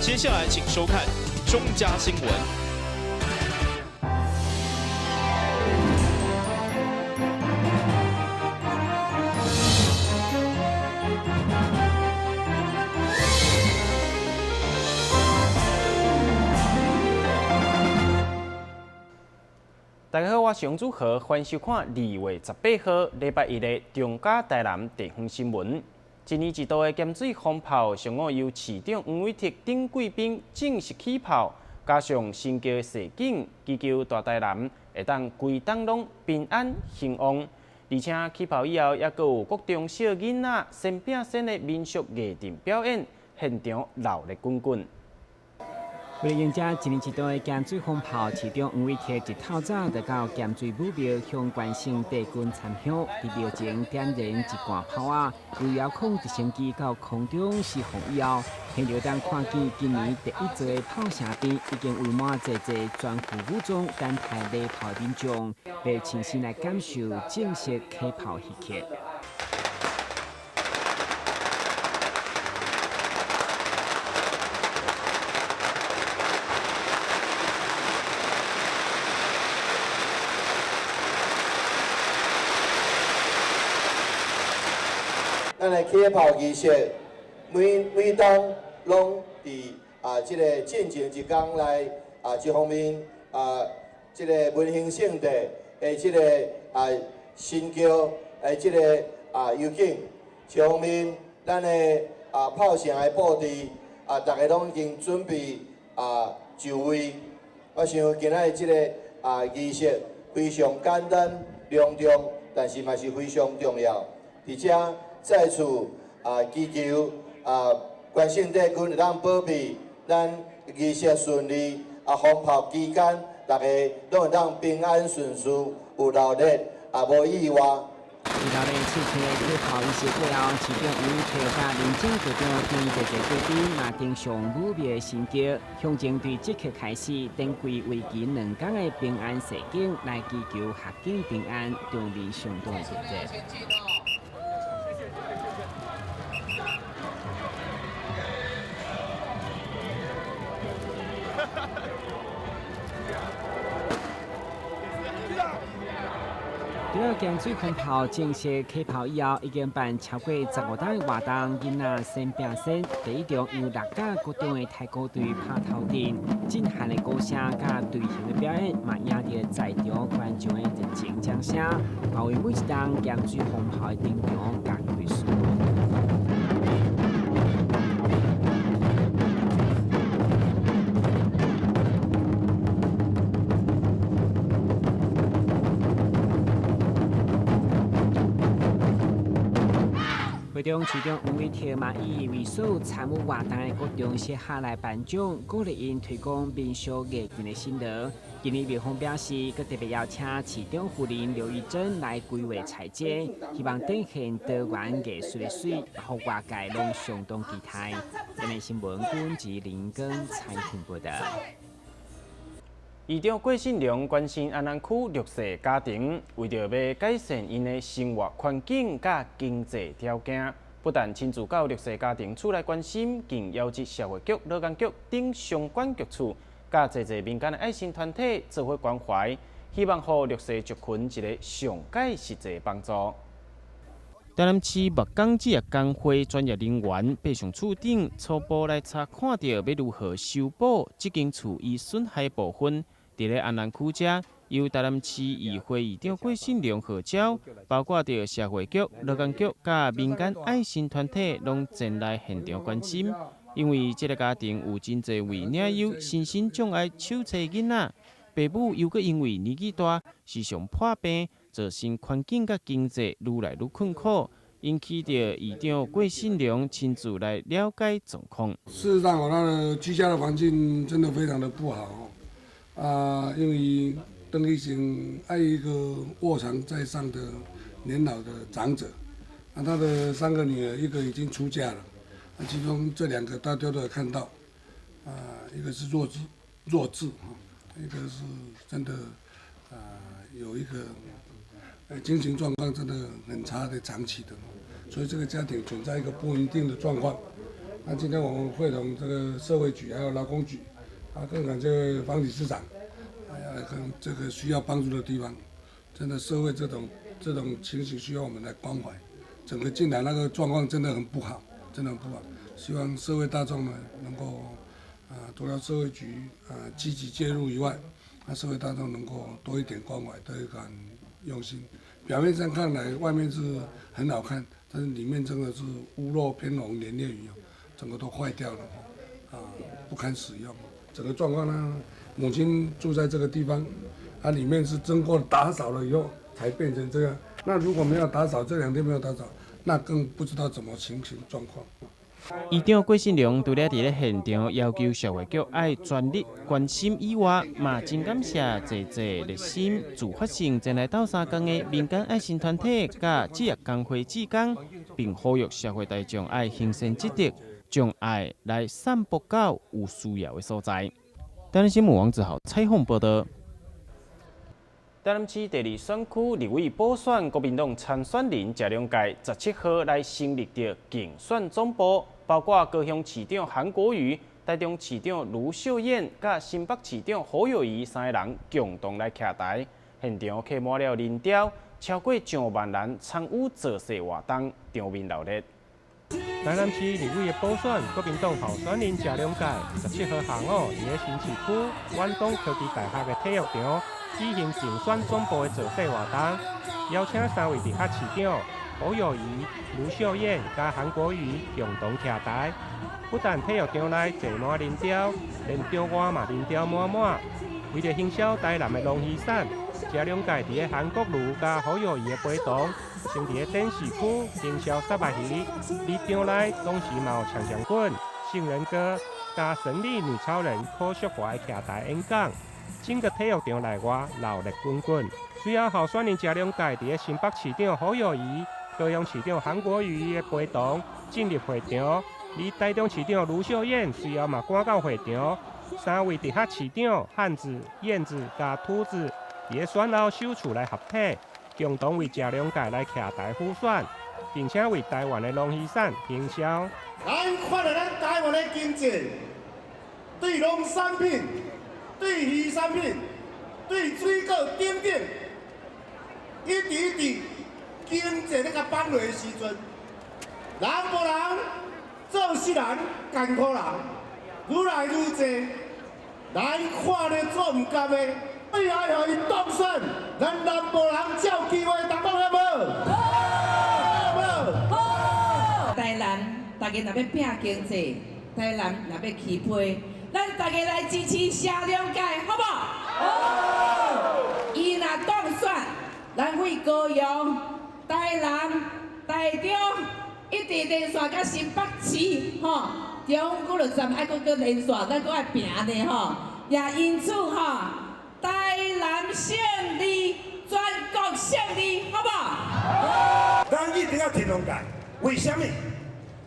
接下來請收看中嘉新聞。大家好，我是王祖豪，歡迎收看2月18號禮拜一的中嘉台南地方新聞。一年一度的鹹水風炮，上午由市長黃偉哲等貴賓正式起炮，加上神轎的示警，祈求大台南會當規冬攏平安興旺。而且起炮以後，猶閣有國中小囡仔先餅先的民俗藝陣表演，現場熱鬧滾滾。為了迎接一年一度的鹹水風炮，市長黃偉哲一透早就到鹹水武廟向關聖帝君參香，佇廟前點燃一罐炮仔，由遙控直升機到空中釋放以後，現場當看見今年第一座的炮城邊已經圍滿濟濟全副武裝等待禮炮的民眾，欲親身來感受正式開炮彼刻。咱的起炮儀式，每每當攏佇這个進前一工來一方面這个文興聖地的這个神轎的這个遊景，一方面咱的炮城的布置大家攏已經準備就位。我想今仔日這个儀式非常簡單隆重，但是嘛是非常重要。佇遮再次祈求關聖帝君會當保庇咱儀式順利，放炮期間大家攏會當平安順遂，有熱鬧，也無意外。熱鬧的刺激的起炮儀式過後，市長黃偉哲佮林政局長等濟濟貴賓嘛登上武廟的神轎，象徵對這刻開始展開為期兩工的平安示警，來祈求合境平安，場面相當熱烈。除了鹹水風炮正式起炮以後，已經辦超過15檔的活動，囡仔先餅先。第一場由六甲國中的太鼓隊拍頭陣，震撼的鼓聲佮隊形的表演，嘛贏得在場觀眾的熱情掌聲，嘛為每一檔鹹水風炮的登場加開序幕。會中市長黃偉哲嘛以為所有參與活動的國中小學來頒獎，鼓勵𪜶推廣民俗藝陣的辛勞。今年廟方表示，閣特別邀請市長夫人劉怡蓁來規劃彩街，希望展現多元藝術的媠，予外界攏相當期待。這裡新聞君及林根采訪報道。市長郭信良關心安南區弱勢家庭，為著欲改善𪜶的生活環境佮經濟條件，不但親自到弱勢家庭厝內關心，更邀集社會局、勞工局等相關局處，佮濟濟民間的愛心團體做伙關懷，希望予弱勢族群一个上蓋實際幫助。台南市木工職業工會專業人員爬上厝頂，初步來查看著欲如何修補這間厝伊損害部分。佇咧安南區遮，由台南市議會議長郭信良號召，包括著社會局、勞工局佮民間愛心團體，攏前來現場關心。因為這个家庭有真濟位領有身心障礙手冊囡仔，爸母又閣因為年紀大，時常破病，造成環境佮經濟愈來愈困苦，引起著議長郭信良親自來了解狀況。事實上，我那個居家的環境真的非常的不好。因為鄧醫生愛一個臥床在上的年老的長者，他的3個女兒，一個已經出嫁了，其中這2個大家都有看到，一個是弱智，弱智，一個是真的，有一個精神狀況真的很差的長期的，所以這個家庭存在一個不穩定的狀況。那今天我們會同這個社會局還有勞工局，啊，更感謝方理事長，哎呀，看這個需要幫助的地方，真的社會這種情形需要我們來關懷。整個進來那個狀況真的很不好，真的很不好。希望社會大眾呢能夠啊，除了社會局啊積極介入以外，啊，社會大眾能夠多一點關懷，多一點用心。表面上看來，外面是很好看，但是裡面真的是屋漏偏逢連夜雨，整個都壞掉了，啊，不堪使用。整個狀況呢，母親住在這個地方，啊，裡面是經過打掃了以後才變成這樣。那如果沒有打掃，這2天沒有打掃，那更不知道怎麼情形狀況。議長郭信良除了佇咧現場要求社會局愛全力關心以外，嘛真感謝濟濟熱心自發性前來鬥相共的民間愛心團體佮職業工會志工，並呼籲社會大眾愛行善積德，將愛來散播到有需要的所在。台南新聞王子豪採訪報導。台南市第二選區立委補選，國民黨參選人謝龍介17號來成立著競選總部，包括高雄市長韓國瑜、台中市長盧秀燕、佮新北市長侯友宜三個人共同來徛台，現場客滿了人潮，超過上萬人參與造勢活動，場面鬧熱。台南市立委的補選，國民黨候選人謝龍介17號下午，佇咧新市區遠東科技大學的體育場舉行競選總部的造勢活動，邀請三位直轄市長侯友宜、盧秀燕佮韓國瑜共同徛台。不但體育場內坐滿人潮，連場外嘛人潮滿滿。為著行銷台南的農漁產，謝龍介佇咧韓國瑜佮侯友宜的陪同，先佇咧展示區行銷虱目魚，而場內同時嘛有強強滾、杏仁哥佮神力女超人柯淑華的徛台演講。整個體育場內外鬧熱滾滾。隨後候選人謝龍介佇咧新北市長侯友宜、高雄市長韓國瑜的陪同進入會場，而台中市長盧秀燕隨後嘛趕到會場。三位直轄市長漢子、燕子佮兔子，佇咧選後首次來合體，共同為謝龍介來徛台輔選，並且為台灣的農漁產行銷。咱看著咱台灣的經濟，對農產品、對魚產品、對水果等等，一直一直經濟咧共放落的時陣，人無人做事人艱苦人，愈來愈濟，咱看咧做毋甘的，最愛予伊當選，咱南部人才有機會達到好無？好無？台南大家若欲拼經濟，台南若欲起飛，咱大家來支持謝龍介，好無？好。伊若當選，咱為高雄、台南、台中，一直連線到新北市，吼。中古就站愛閣閣連線，咱閣愛拼呢吼。也因此吼，台南勝利，全國勝利，好無？咱一定要挺龍介，為啥物？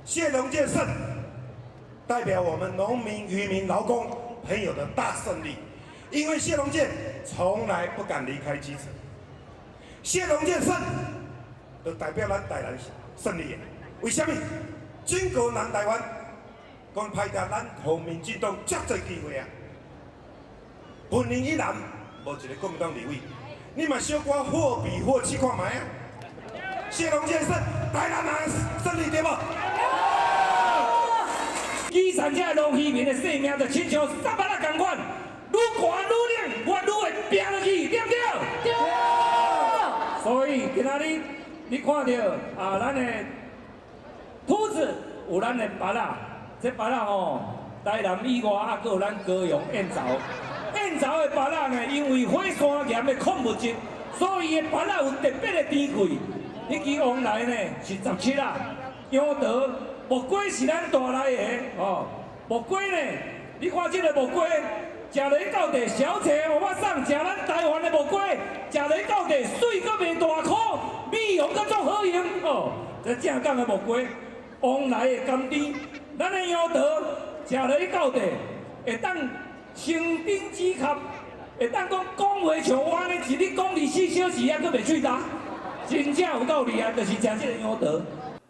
謝龍介勝，代表我們農民、漁民、勞工朋友的大勝利。因為謝龍介從來不敢離開基層，謝龍介勝，就代表咱台南勝利。為啥物？整個南台灣，講歹聽，咱予民進黨遮濟機會啊！雲林以南無一個國民黨立委，你嘛小可貨比貨試看覓啊！謝龍介勝，台南人勝利對無？基層這農漁民的性命就親像沙巴仔仝款，愈寒愈冷，越愈會拚落去，對毋對？對。所以今仔日你看著啊，咱的兔子有咱的芭樂，這芭樂吼，台南以外啊，閣有咱高雄燕巢。燕巢的芭樂呢，因為火山岩的礦物質，所以伊的芭樂有特別的甜氣。彼支旺來呢是17啊，楊桃木瓜是咱大內的哦。木瓜呢，你看這个木瓜，食落去到底小姐予我送，食咱台灣的木瓜，食落去到底媠閣袂大箍，美容閣足好用哦。這正港的木瓜，旺來的甘甜，咱的楊桃食落去到底會當清腸止咳，會當講講話像我按呢，一日講24小時，猶閣袂喙焦，真正有夠厲害，就是食這个楊桃。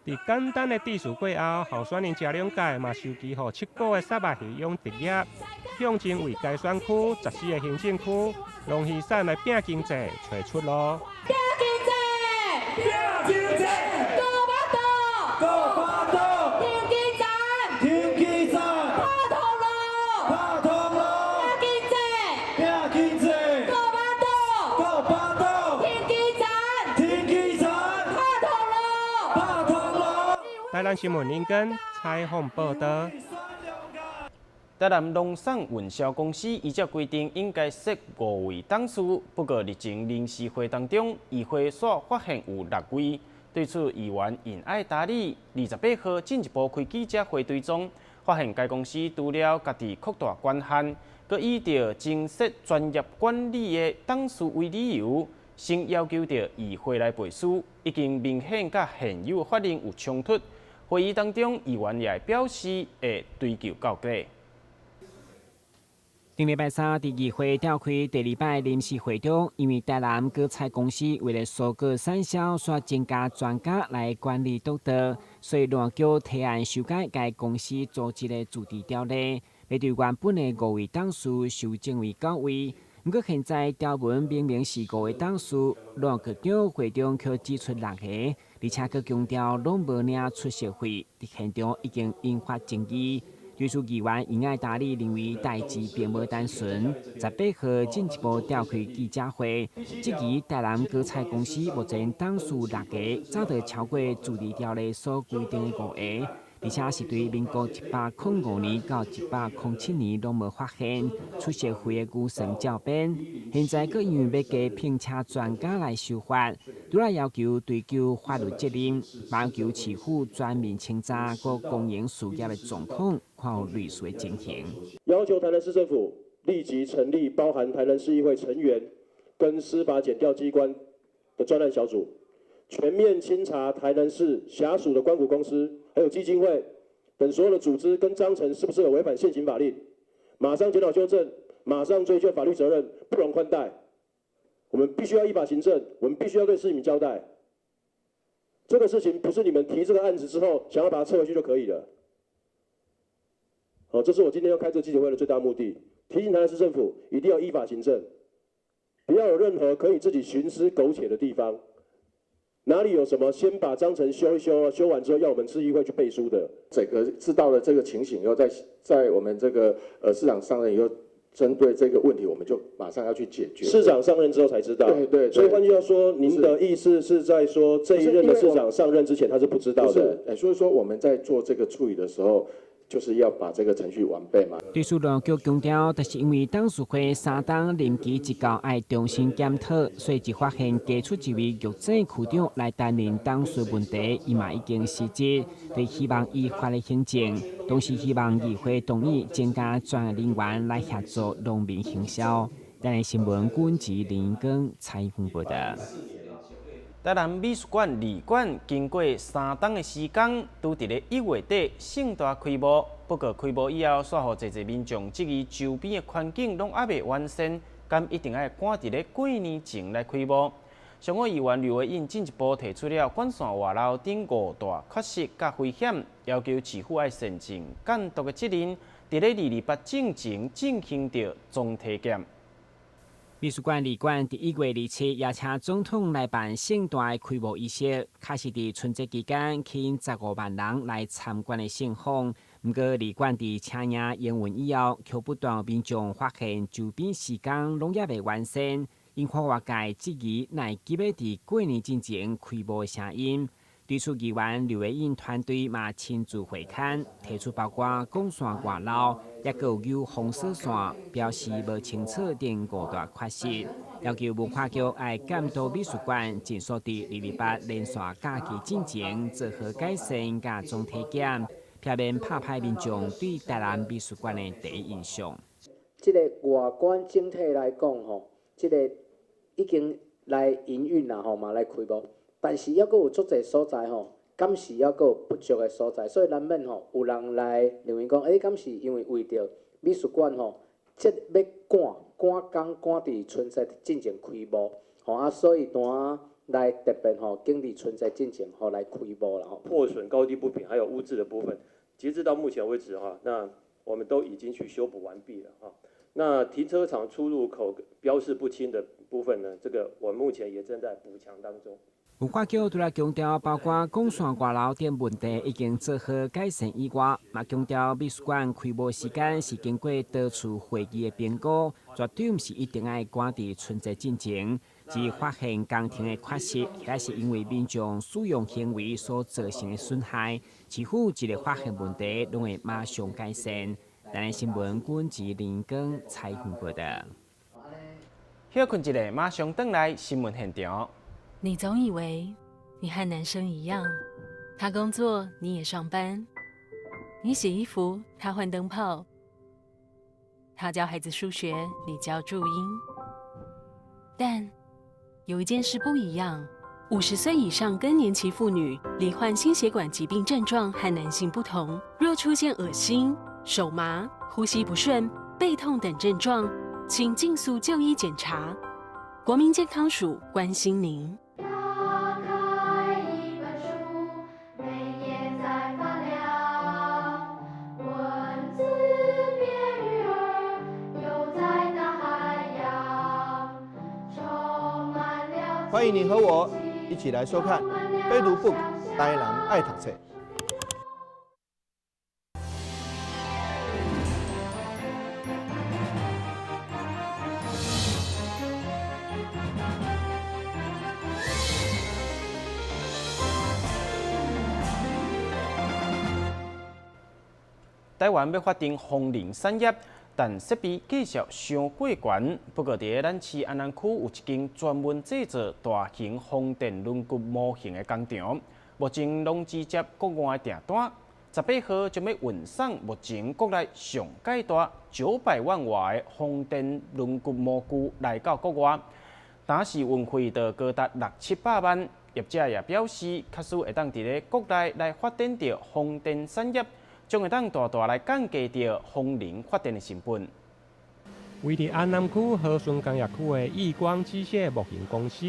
佇簡單的致辭過後，候選人謝龍介嘛收集予七股的虱目魚養殖業，向前為該選區14個行政區龍魚產來拼經濟，揣出路。拼經濟，拼經濟，顧腹肚，顧腹肚，停機站，停機站，拍通路，拍通路，拼經濟，拼經濟，顧腹肚，顧腹肚，停機站，停機站，拍通路，拍通路。台南新聞林根採訪報導。台南農送運銷公司依照規定應該設五位董事，不過日前臨時會當中，議會煞發現有六位。對此，議員尹愛達里28號進一步開記者會追蹤，發現該公司除了家己擴大權限，閣以著增設專業管理的董事為理由，先要求著議會來背書，已經明顯佮現有法令有衝突。會議當中，議員也表示會追究到底。頂禮拜三，佇議會召開第二擺臨時會中，因為台南果菜公司為了蔬果產銷，煞增加專家來管理督導，所以亂局提案修改該公司組織的自治條例，欲對原本的五位董事修正為九位。毋過現在條文明明是五位董事，亂局長會長卻指出六個，而且閣強調攏無領出席費，佇現場已經引發爭議。對此議員尹愛達里認為代誌並無單純，18號進一步召開記者會，質疑台南果菜公司目前董事六個，早就超過自治條例所規定的五個，而且是對民國105年到107年攏無發現出席費的預算照編，現在閣因為欲加聘請專家來修法，除了要求追究法律責任，嘛要求市府全面清查閣公營事業的狀況。看有類似的情形。要求台南市政府立即成立包含台南市議會成員跟司法檢調機關的專案小組，全面清查台南市轄屬的官股公司、還有基金會等所有的組織跟章程是不是有違反現行法令，馬上檢討修正，馬上追究法律責任，不容寬待。我們必須要依法行政，我們必須要對市民交代。這個事情不是你們提這個案子之後，想要把它撤回去就可以了。好，這是我今天要開這個記者會的最大目的，提醒台南市政府一定要依法行政，不要有任何可以自己徇私苟且的地方。哪裡有什麼，先把章程修一修，修完之後要我們市議會去背書的。整個知道了這個情形以後，在我們這個市長上任以後，針對這個問題，我們就馬上要去解決。市長上任之後才知道。對對。所以換句話說，您的意思是在說，這一任的市長上任之前他是不知道的。哎，所以說我們在做這個處理的時候，就是要把這個程序完備嘛。對此，亂局強調，就是因為董事會三冬任期一到愛重新檢討，所以一發現加出一位玉井區長來擔任董事問題，伊嘛已經辭職，就希望依法來行政，同時希望議會同意增加專業人員來協助農民行銷。台南新聞阮吉林根採訪報導。台南美術館二館經過三冬的時間，拄佇咧1月底盛大開幕。不過開幕以後，煞予濟濟民眾質疑周邊的環境攏猶未完善，敢一定愛趕佇咧過年前來開幕？上午議員劉維印進一步提出了管線外漏等五大缺失佮危險，要求市府愛善盡監督的責任，佇咧228進前進行著總體檢。美術館二館佇1月27邀請總統來辦盛大的開幕儀式，確實佇春節期間吸引15萬人來參觀的盛況。毋過二館佇車營營運以後，卻不斷有民眾發現周邊施工攏猶未完善，引發外界質疑，哪會急欲佇過年進前開幕的聲音。對此，議員劉維印團隊嘛親自會勘，提出包括管線外漏，抑閣有封鎖線，標示無清楚等五大缺失，要求文化局愛監督美術館，盡速佇228連續假期進前做好改善佮總體檢，避免拍歹民眾對台南美術館的第一印象。這个外觀整體來講吼，這个已經來營運啦吼，嘛來開幕。但是猶閣有足濟所在吼，敢是猶閣有不足的所在，所以難免吼有人來認為講，欸，敢是因為為著美術館吼，這欲趕趕工趕佇春節進前開幕，吼啊，所以單來特別吼，建立春節進前吼來開幕啦吼。破損高低不平，還有污漬的部分，截至到目前為止哈，那我們都已經去修補完畢了哈。那停車場出入口標示不清的部分呢，這個我目前也正在補強當中。文化局除了強調包括光線外樓等問題已經做好改善以外，嘛強調美術館開幕時間是經過多次會議的評估，絕對毋是一定愛趕佇春節進前。至於發現工程的缺失，抑是因為民眾使用行為所造成的損害，市府一个發現問題，攏會馬上改善。台南新聞阮吉林光采訪報導。歇睏一下，馬上轉來新聞現場。你總以為你和男生一樣，他工作你也上班，你洗衣服他換燈泡，他教孩子數學你教注音。但有一件事不一樣：50歲以上更年期婦女罹患心血管疾病症狀和男性不同，若出現噁心、手麻、呼吸不順、背痛等症狀，請盡速就醫檢查。國民健康署關心您。歡迎你和我一起來收看《非讀 book 台南愛讀冊》。台灣欲發展風能產業，但設備繼續傷過懸。不過，佇咱市安南區有一間專門製造大型風電輪具模型的工廠，目前攏只接國外訂單。18號將欲運送目前國內上蓋大900萬瓦的風電輪具模具來到國外，單是運費就高達六七百萬。業者也表示，假使會當佇咧國內來發展著風電產業，將會當大大來降低著風能發電的成本。位佇安南區和順工業區的億光機械模型公司，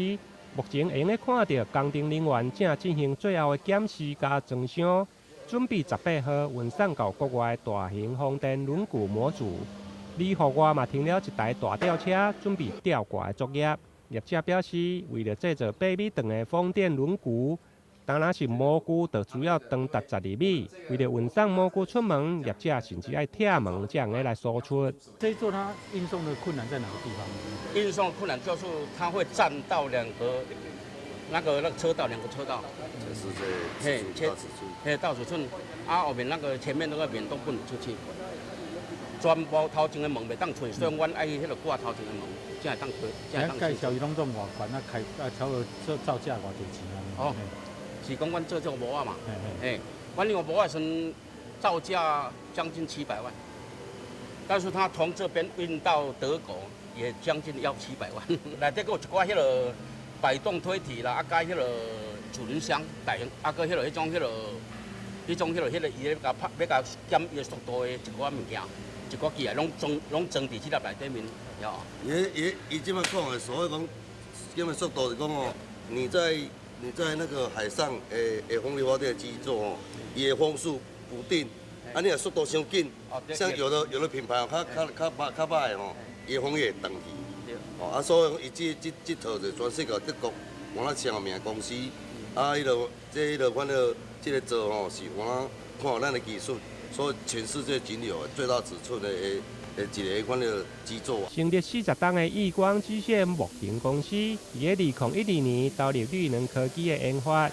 目前會用得看著工程人員正進行最後的檢視佮裝箱，準備18號運送到國外大型風電輪具模組。禮服外嘛停了一台大吊車，準備吊掛的作業。業者表示，為了製造8米長的風電輪具，當然是模具就需要長達12米。為了運送模具出門，業者甚至愛拆門才會來輸出。這一座它運送的困難在哪個地方？運送困難就是它會佔到兩個那個車道，兩個車道。就是這大尺寸。嘿，大尺寸。啊，後面那個前面那個面都不能出去，全部頭前的門袂當出，所以阮愛彼個掛頭前的門，才會當開，才會當。介紹伊攏總偌懸啊，開啊，超過做造價偌濟錢啊？哦。是講阮做這個模仔嘛，嘿，阮那個模仔時造價將近700萬，但是他從這邊運到德國也將近要700萬。內底閣有一寡彼個擺動推體啦，啊，佮彼個儲能箱大型，啊，閣彼個彼種彼個彼種彼個彼個伊咧共拍，欲共減伊速度的一寡物件，一寡機械攏裝攏裝佇這粒內底面，曉無？伊這擺講的所謂講減的速度是講哦，你在那個海上的風力發電機座哦，伊的風速不定，啊，你若速度傷緊，像有的品牌哦，較歹的吼，伊的風力會斷去。哦，啊，所以伊這套就全世界德國換咱上有名的公司，啊，彼個這彼個反正這個做吼是換咱看咱的技術，所以全世界僅有的最大尺寸的一個款的機座。成立40檔的億光機械模型公司，佇咧2012年投入綠能科技的研發，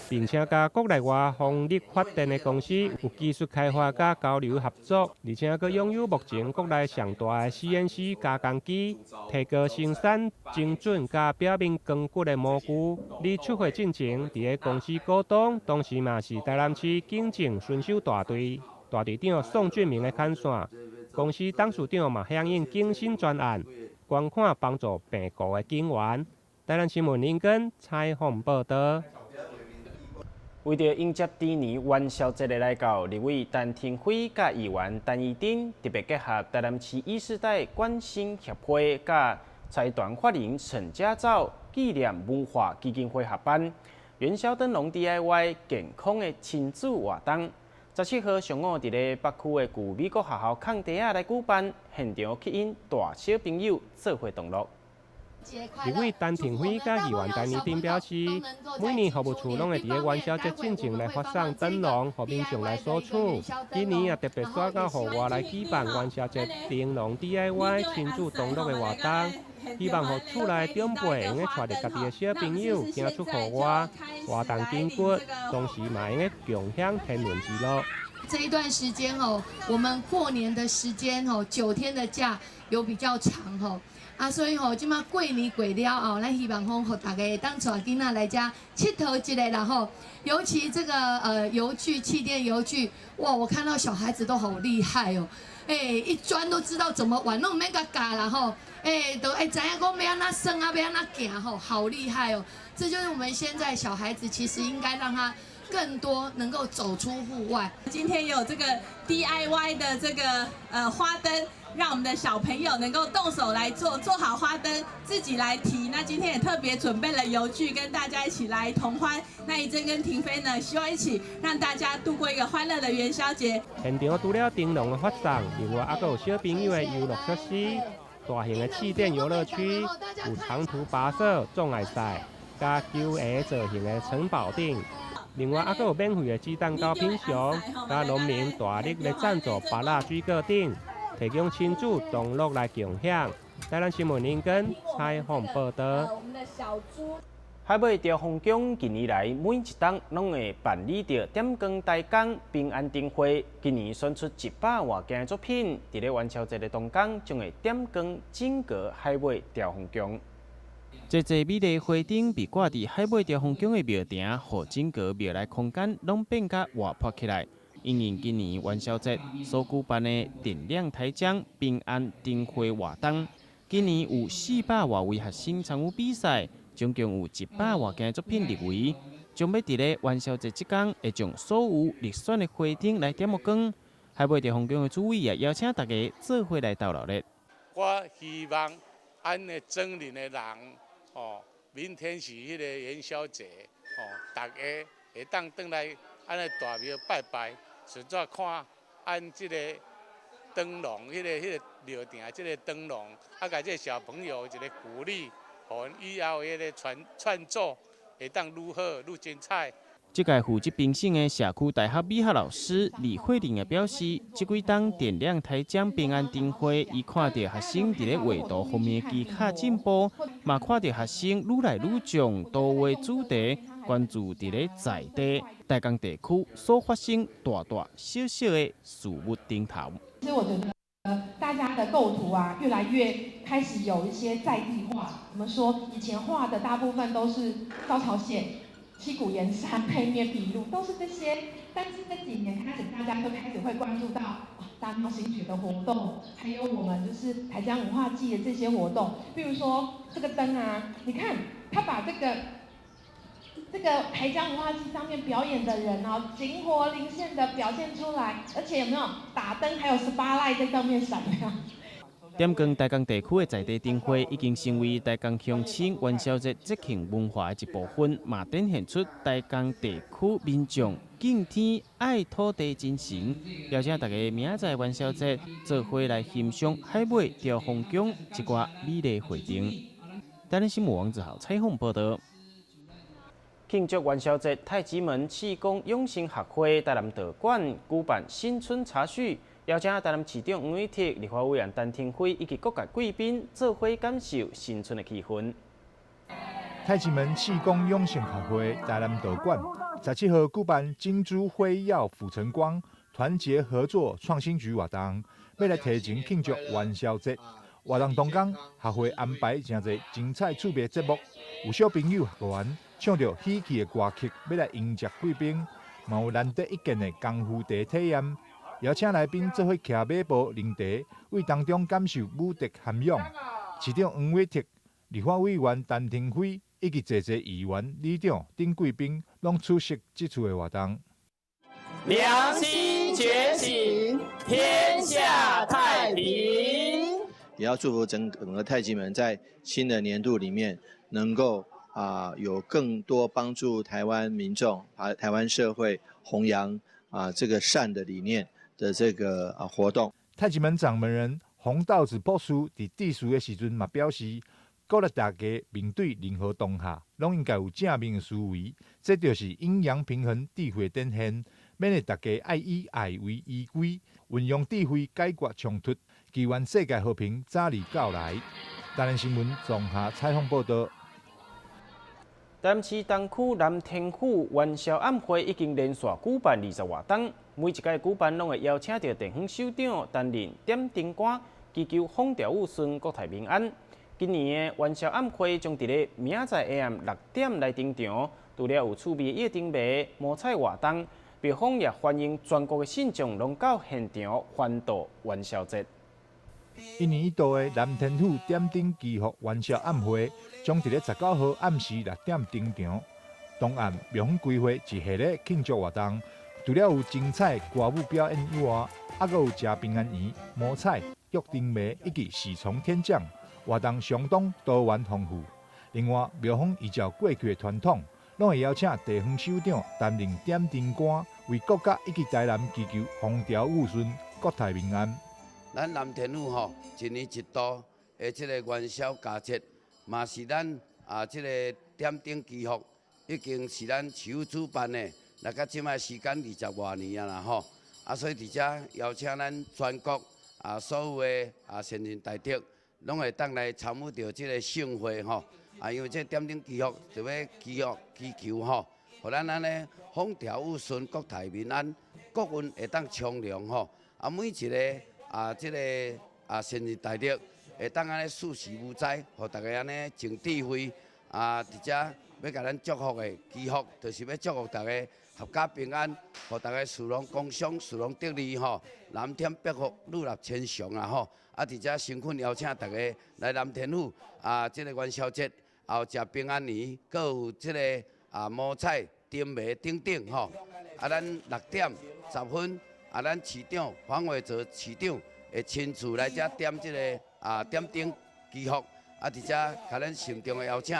並且佮國內外風力發電的公司有技術開發佮交流合作，而且閣擁有目前國內上大的 CNC 加工機，提高生產精準佮表面光骨的模具。佇出貨進前，佇咧公司股東，當時嘛是台南市警政巡守大隊大隊長宋俊明的牽線。公司董事長嘛響應更新專案，捐款幫助病故的警員。台南新聞林根採訪報道。為著迎接豬年元宵節的來到，立委陳亭妃佮議員陳怡貞特別結合台南市醫師代關心協會佮財團法人陳家造紀念文化基金會合辦元宵燈籠 DIY 健康的親子活動。17號上午，佇咧北區的舊美國學校空地仔來舉辦，現場吸引大小朋友做伙同樂。立委陳亭妃佮議員陳怡婷表示，每年服務處攏會佇咧元宵節進前來發送燈籠，予民眾來索取。今年也特別選到戶外來舉辦元宵節燈籠 DIY 親子同樂的活動，希望予厝內長輩會用得帶著家己的小朋友行出戶外，活動筋骨，同時嘛會用得共享天倫之樂。這一段時間哦，我們過年的時間哦，9天的假有比較長吼。啊，所以吼，這馬過年過了後，咱希望講，予大家會當帶囡仔來遮𨑨迌一下啦吼。尤其這個油具、氣墊油具，哇，我看到小孩子都好厲害哦，欸，一鑽都知道怎麼玩，攏毋免共教啦吼，欸，都會知影講欲按怎耍啊，欲按怎行吼，好厲害哦。這就是我們現在小孩子其實應該讓他更多能夠走出戶外。今天有這個 DIY 的這個花燈。讓我們的小朋友能夠動手來做，做好花燈，自己來提。那今天也特別準備了油具，跟大家一起來同歡。那怡珍跟亭妃呢，希望一起讓大家度過一個歡樂的元宵節。現場除了燈籠的發送，另外還閣有小朋友的遊樂設施、大型的氣墊遊樂區，有長途跋涉障礙賽，佮球鞋造型的城堡頂。另外，還閣有免費的雞蛋糕品嚐，佮農民大力來贊助芭樂水果等。提供親子同樂來共享。台南新聞林根採訪報導。海尾兆豐宮近年來每一冬攏會辦理著點光大江平安燈會，今年選出100外件作品，佇咧元宵節的當天，將會點光整個海尾兆豐宮。濟濟美麗花燈被掛佇海尾兆豐宮的廟埕，予整個廟內空間攏變甲活潑起來。因應今年元宵節所舉辦的點亮台江平安燈會活動，今年有400外位學生參與比賽，總共有100外件作品入圍，將欲佇咧元宵節這工，會將所有入選的花燈來點光。海尾兆豐宮的主委也邀請大家做伙來鬥熱鬧。我希望按呢莊林的人，哦，明天是彼个元宵節，哦，大家會當轉來按呢大廟拜拜。順紲看按這个燈籠，彼个廟埕這个燈籠，啊，共這个小朋友一个鼓勵，予𪜶以後彼个創作會當愈好愈精彩。這屆負責評審的社區大學美學老師李慧玲也表示，這幾冬點亮台江平安燈會，伊看著學生佇咧畫圖方面技巧進步，嘛看著學生愈來愈將圖畫主題關注佇咧在地大江地區所發生大大小小的事物頂頭。其實我覺得大家的構圖啊，越來越開始有一些在地化。我們說以前畫的大部分都是高潮線、七股鹽山、背面筆路，都是這些。但是這幾年開始，大家都開始會關注到大廟新學的活動，還有我們就是台江文化祭的這些活動。比如說這個燈啊，你看他把這個台江文化祭上面表演的人哦，靈活靈現的表現出來，而且有沒有打燈，還有 spotlight 在上面閃亮。點光大江地區的在地燈會已經成為大江鄉親元宵節節慶文化的一部分，嘛展現出大江地區民眾敬天愛土地精神。邀請大家明仔載元宵節做伙來欣賞海尾兆豐宮這寡美麗花燈。台南新聞王子豪採訪報導。慶祝元宵節，太極門氣功養生學會台南道館舉辦新春茶敘，邀請台南市長黃偉哲、立法委員陳亭妃以及各界貴賓做伙感受新春的氣氛。太極門氣功養生學會台南道館17號舉辦金珠輝耀府城光團結合作創新局活動，欲來提前慶祝元宵節。活動當天，學會安排誠濟精彩趣味節目，有小朋友學員唱著喜氣的歌曲，欲來迎接貴賓，嘛有難得一見的功夫茶體驗，邀請來賓做伙騎馬步啉茶，為當中感受武德涵養。市長黃偉哲、立法委員陳亭妃以及濟濟議員、里長等貴賓，攏出席這次的活動。良心覺醒，天下太平。也要祝福整個太極門在新的年度裡面，能夠有更多幫助台灣民眾啊、台灣社會弘揚這個善的理念的這個活動。太極門掌門人洪道子博士佇致辭的時陣嘛表示，鼓勵大家面對任何當下，攏應該有正面的思維，這就是陰陽平衡智慧展現。勉勵大家愛以愛為依歸，運用智慧解決衝突，祈願世界和平早日到來。台南新聞綜合採訪報道。台南市東區南天府元宵暗會已經連續舉辦20外冬，每一屆舉辦攏會邀請著地方首長擔任點燈官，祈求風調雨順、國泰民安。今年的元宵暗會將佇咧明仔載下暗6點來登場，除了有趣味的燈謎、摸彩活動，廟方也歡迎全國的信眾攏到現場歡度元宵節。一年一度的南天府點燈祈福元宵暗會，將佇咧19號暗時6點登場。當暗廟方規劃一系列慶祝活動，除了有精彩歌舞表演以外，猶閣有食平安圓、摸彩、約燈謎以及喜從天降，活動相當多元豐富。另外，廟方依照過去的傳統，攏會邀請地方首長擔任點燈官，為國家以及台南祈求風調雨順、國泰民安。咱南天府吼，一年一度的這個元宵佳節，嘛是咱這個點燈祈福，已經是咱市府主辦的，來到這擺時間20外年啊啦吼。所以佇遮邀請咱全國所有的善人大德，攏會當來參與著這個盛會吼。因為這點燈祈福就欲祈福祈求吼，予咱按呢風調雨順、國泰民安、國運會當昌隆吼。每一個這個善人大德會當按呢四時無災，予大家按呢種智慧。佇遮欲共咱祝福的祈福，就是欲祝福大家闔家平安，予大家事攏光祥，事攏得利吼。南天北福，女立千祥啊吼！佇遮誠懇邀請大家來南天府這個元宵節，也有食平安圓，閣有這個摸彩、燈謎等等吼。咱6點10分，咱市長黃偉哲市長會親自來遮點這個點燈祈福。佇遮共咱慎重的邀請，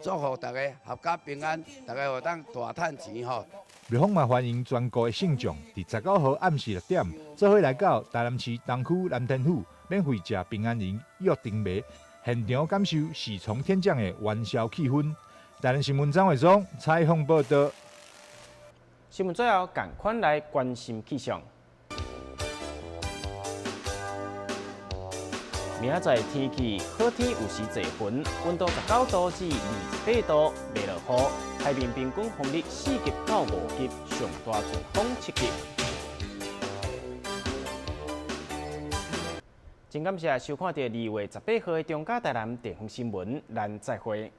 祝福大家闔家平安，大家會當大趁錢吼。廟方嘛歡迎全國的信眾，佇19號暗時6點，做伙來到台南市東區南天府，免費食平安圓、約燈謎，現場感受喜從天降的元宵氣氛。台南新聞張偉忠採訪報道。新聞最後，趕快來關心氣象。明仔載天氣好天，有時濟雲，溫度19度至28度，袂落雨。海面平均風力4級到5級，上大陣風7級。真感謝收看著2月18號的中嘉台南地方新聞，咱再會。